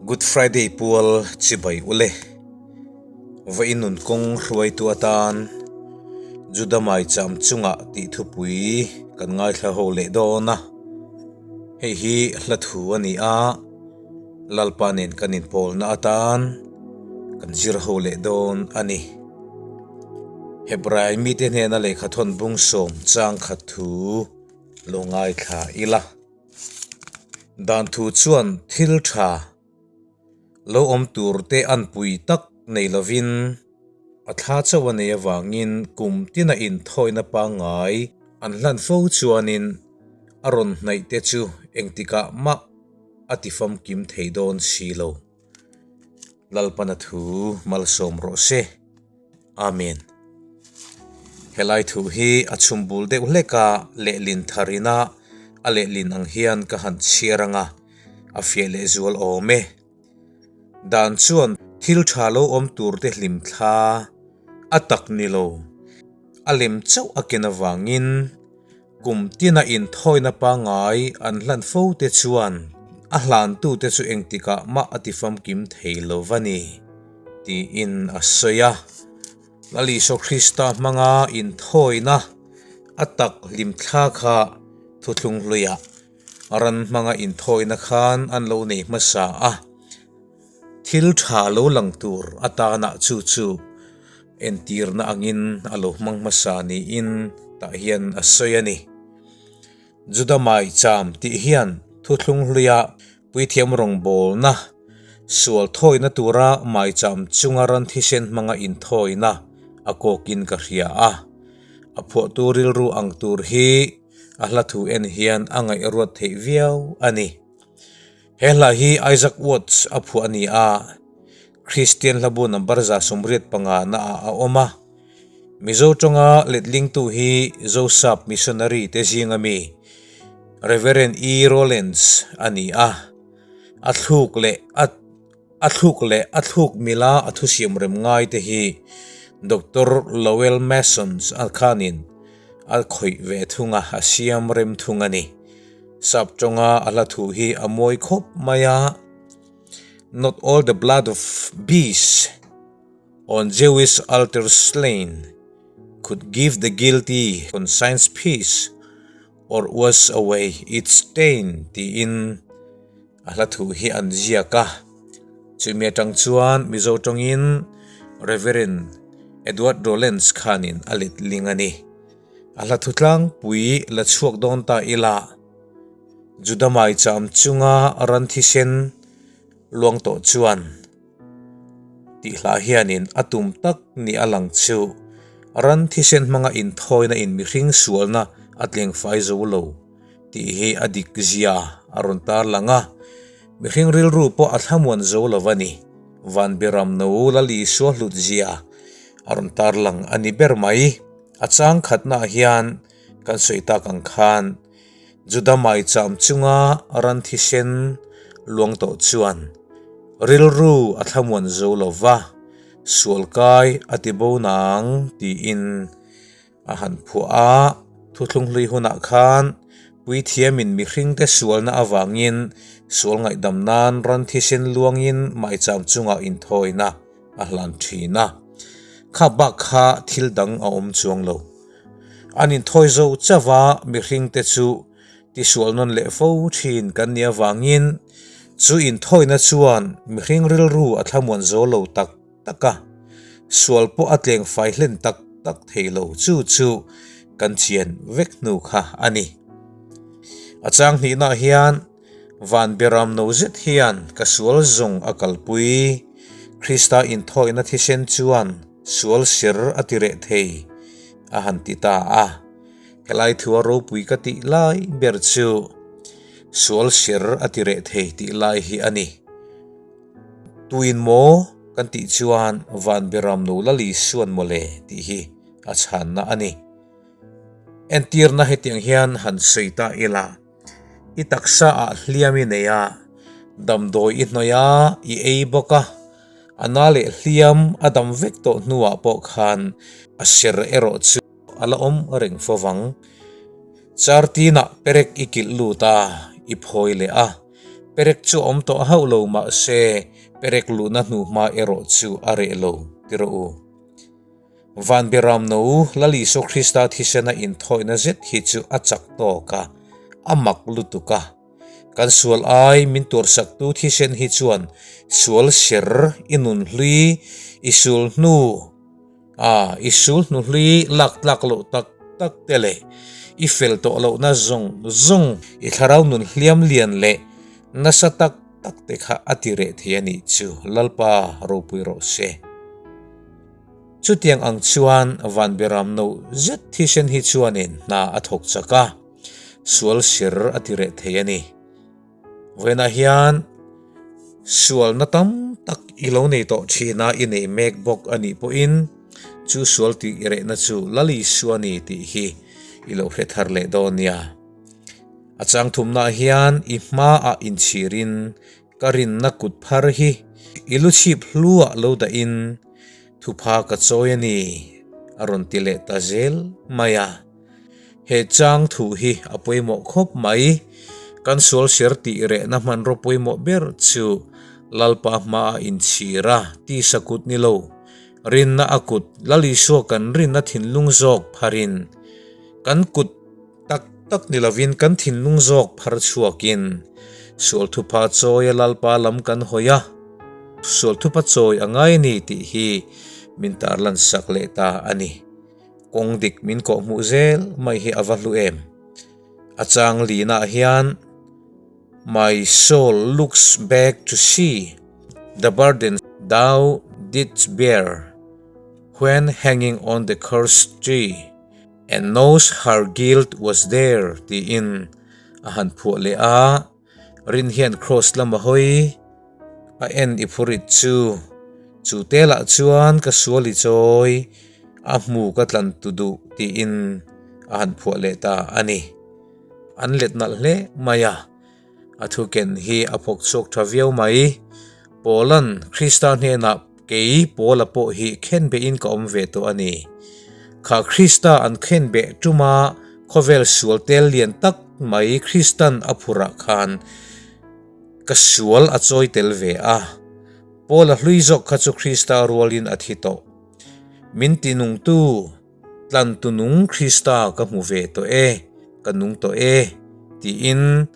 Good Friday pual chibai ule. Vawiin nun kawng hruaitu atan Juda maicham chungah tih thupui kan ngaithla ho leh dawn a. Hei hi hla thu a ni a, Lalpa nen kan inpawlna atan kan zir ho leh dawn a ni. Hebrai mite hnena lehkhathawn bung sawm chang khat thu lo ngaithla ila. Dan thu chuan thil tha lo awm tur te an pui tak nei lovin a thla chauh a nei avangin kum tina inthawina pangngai an hlan fo chuanin a rawn hnaih te chu engtikah mah a ti famkim thei dawn si lo. Lalpana thu malsawm rawh se. Amen. Helai thu hi a chhum bul deuh hlek a, lehlin tharina a lehlin ang hian ka han chhiar anga a fiah leh zual awm e. Dan chuan thil tha lo awm tur te hlim thla a tak ni lo, a lem chauh a ken avangin kum tina inthawina pangngai an hlan fo te chuan a hlantute chu engtikah mah a tifamkim thei lo va ni, tiin a sawi a. Lal Isua Krista hmanga inthawina a tak hlim thla kha thuthlung hluiah ran hmanga inthawina khan an lo nei hmasa a. Thil tha lo lang tur atana chu chu entirna angin a lo hmang hmasa niin tah hian a sawi a ni. Juda maicham tih hian thuthlung hluia puithiam rawngbawlna, sual thawina tura maicham chunga ran thisen hmanga inthawina a kawkin ka hria a. A phuahtu rilru ang tur hi a hla thu en hian a ngaihruat theih viau a ni. He hla hi Isaac Watts a phuah a ni a, Kristian hlabu number 85 na ah a awm a. Mizo tawnga letlingtu hi Zosap Missionary te zinga mi Reverend E. Rowlands a ni a. A thluk leh a a thluk leh a thluk mila a thusiam rem ngai te hi Doctor Lowell Masons a khanin a khawih ve thung a, a siam rem thung a ni. Sap tawnga a hla thu hi a mawi khawp mai a, Not all the blood of beasts on Jewish altars slain could give the guilty conscience peace or wash away its stain tiin a hla thu hi an ziak a. Chumi atang chuan Mizo tawngin Reverend Edward Rowlands khanin a let ling a ni. A hla thutlangpui la chhuak dawn ta ila, Juda maicham chunga ran thisen luang tawh chuan tih hlah hianin a tum tak ni a lang chu ran thisen hmanga inthawina in mihring sualna a tlengfai zo lo tih hi a dik zia a rawn tarlang a, mihring rilru pawh a thlamuan zo lo a ni. Van Biram no Lal Isua hlut zia a rawn tarlang a ni ber mai. A chang khatnaah hian kan sawi tak ang khan Juda maicham chunga ran thisen luang tawh chuan rilru a thlamuan zo lo va, sual kai a ti bo nang tiin a han phuah a. Thuthlung hlui hunah khan puithiamin mihringte sualna avangin sual ngaihdam nan ran thisen luangin maicham chungah inthawina a hlan thin a, kha bak kha thil dang a awm chuang lo. An inthawi zo chauh a, mihringte chu tisual nawn leh fo thin kan nih avangin chu inthawina chuan mihring rilru a thlamuan zo lo tak tak a, sual pawh a tleng fai hlen tak tak thei lo chu chu kan chian vek hnu kha a ni. A chang hnihnaah hian Van Biram no zet hian ka sual zawng a kalpui. Krista inthawihna thisen chuan sual sir a ti reh thei, a han ti ta a. Helai thua ropui ka tih lai ber chu sual sir a ti reh thei tih lai hi a ni. Tuin maw kan tih chuan Van Biram no la Lisuan mawle tih hi a chhanna a ni. Entirna hetiang hian han sawi ta ila. I taksa ah hliam i nei a, damdawi i hnawih a, i ei bawk a, a na leh hliam a dam vek tawh hnuah pawh khan a ser erawh chu a la awm reng fo vang. Chartinah perek i kilh lut a, i phawi leh a. Perek chu awm tawh hauh lo mahse perek luhna hnuhma erawh chu a reh lo ti rawh u. Van Biram no Lal Isua Krista thisena inthawihna zet hi chu a chak tawk a, a mak lutuk a. Kan sual ai min tuarsaktu thisen hi chuan sual ser i nun hlui, i sul hnu a, i sul hnu hlui lak tlak loh tak tak te leh i fel tawh lohna zawng zawng i thlarau nun hliam lian leh nasa tak tak te kha a ti reh thei a nih chu Lalpa ropui rawh se. Chutiang ang chuan Van Biram no zet thisen hi chuanin hna a thawk chak a, sual sir a ti reh thei a ni. Vawiinah hian sualna tam tak i lo nei tawh thin a, i nei mek bawk a nih pawhin chu sual tih rehna chu Lal Isua a ni tih hi i lo hre thar leh dawn nia. A chang thumnaah hian i hmaah inchhirin Ka rinna kut phar hi i lu chhip hluah lo dahin thupha ka chawi a ni, a rawn ti leh ta zel mai a. He chang thu hi a pawimawh khawp mai. Kan sual ser tih rehna hmanraw pawimawh ber chu Lalpa hmaah inchhir a, tisa kut ni lo, rinna a kut Lal Isua kan rinna thinlung zawk pharin kan kut Tak tak ni lovin kan thinlung zawk phar chhuakin sual thupha chawi a Lalpa lam kan hawi a, sual thupha chawi a ngai a ni tih hi min tarlan sak leh ta a ni. Kawng dik min kawhhmuh zel mai hi a va hlu em. A chang linah hian My soul looks back to see the burden thou didst bear when hanging on the cursed tree. And knows her guilt was there tiin a han phuah leh a, rin hian Kross lama hawi a en i phurit chu, chu te lah chuan ka sual i chawi a hmu ka tlan tu duh tiin a han phuah leh ta a ni. An let nalh hle mai a. A thuken hi a phawk chhuak tha viau mai. Paula'n Krista hnenah kei Paula pawh hi khenbehin ka awm ve tawh a ni. Kha Krista an khenbeh tuma khawvel sual tel lian tak mai Krista'n a phurah khan ka sual a chawi tel ve a. Paula hlui zawk kha chu Krista rualin a thi tawh. Min tinungtu. Tlantu nung Krista ka hmu ve tawh e, ka nung tawh e, tiin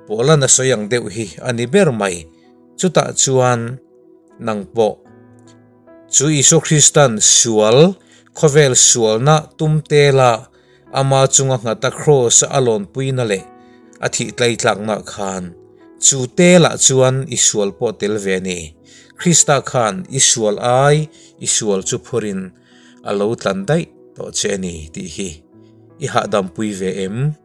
Paula'n a sawi ang deuh hi a ni ber mai. Chutah chuan nang pawh chu Isua Krista'n sual, khawvel sualna tum tela ama chunga nghata kraws-a a lawnpuina leh a thih tlaitlakna khan chu telah chuan i sual pawh tel ve a ni. Krista khan i sual ai i sual chu phurin A lo tlan daih tawh che a ni tih hi i hahdam pui ve em?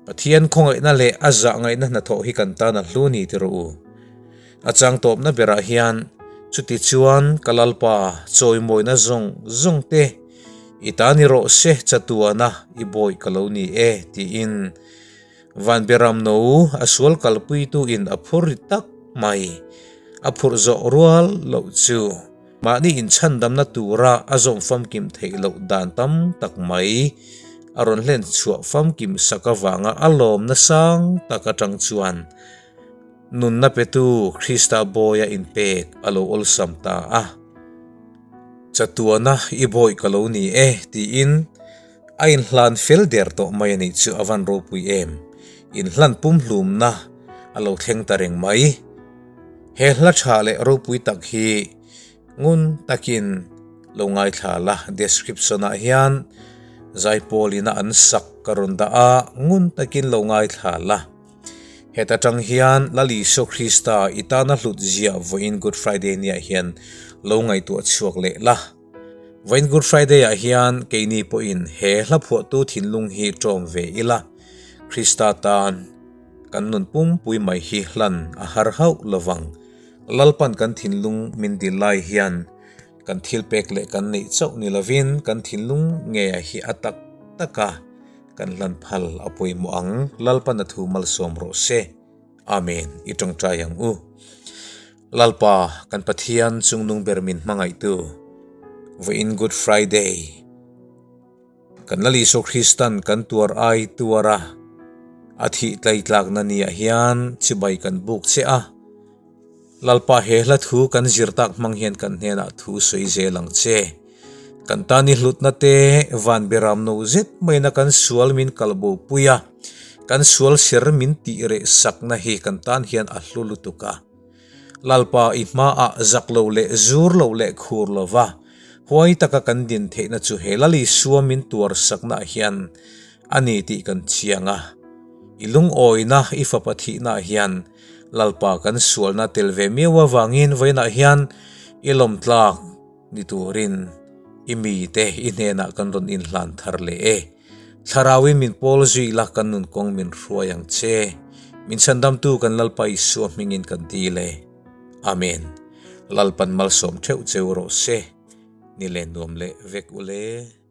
Pathian khawngaihna leh a zah ngaihna hnathawh hi kan tan a hlu ni ti rawh u. A chang tawpna berah hian chuti chuan ka Lalpa chawimawina zawng zawng te i ta ni rawh se chatuana i bawi ka lo ni e tiin Van Biram no a sual kalpuitu in a phur ri tak mai. A phurh zawh rual loh chu mahni inchhandamna tura a zawm famkim theih loh dan tam tak mai a rawn hlen chhuah famkim sak avanga a lawmna sang tak atang chuan nunna petu Krista Bawia inpek a lo awlsam ta a. Chatuana i bawi ka lo ni e tiin A inhlan fel der tawh mai a nih chu a van ropui em. Inhlan pumhlumna a lo thleng ta reng mai. He hla tha leh ropui tak hi ngun takin lo ngaithla la, description ah hian Zaipawl ina an sak ka rawn dah a, ngun takin lo ngaithla la. Heta tang hian Lal Isua Krista i tana hlut ziah vawiin Good Friday niah hian lo ngaihtuah chhuak leh la. Vawiin Good Friday ah hian keini pawhin he hla phuahtu thinlung hi ṭawm ve ila, Krista tan kan nun pumpui mai hi hlan a har hauh lovang. Lalpan kan thinlung min dil lai hian kan thil pek leh kan neih chauh ni lovin kan thinlung ngeiah hi a tak taka kan hlan phal a pawimawh ang. Lalpan a thu malsawm rawh se. Amen. I tawngtai ang u. Lalpa, kan Pathian chungnung ber min hmangaihtu, vawiin Good Friday, kan Lal Isua Kristan kan tuar ai tuar a, A thih tlaitlakna niah hian chibai kan buk che a. Lalpa he hla thu kan zir tak hmang hian kan hnenah thu sawi zel ang che. Kan tan i hlutna te van beram no zet maina kan sual min kalbo pui a, kan sual ser min tih reh sakna hi kan tan hian a hlu lutuk a. Lalpa i hmaah zak lo leh zur lo leh khur lova huai taka kan din theihna chu he Lal Isua min tuar saknaah hian a ni tih kan chiang a. I lungawina i fapa thihnaah hian Lalpa kan sualna tel ve miau avangin vawiinah hian i lawmtlak ni turin i mite i hnenah kan rawn inhlan thar leh e. Thlarauin min pawl zui la kan nun kawng min hruai ang che. Min chhandamtu kan Lalpa Isua hmingin kan dil e. Amen. Lalpan malsawm theuh cheu rawh se. Ni len nuam leh vek ule.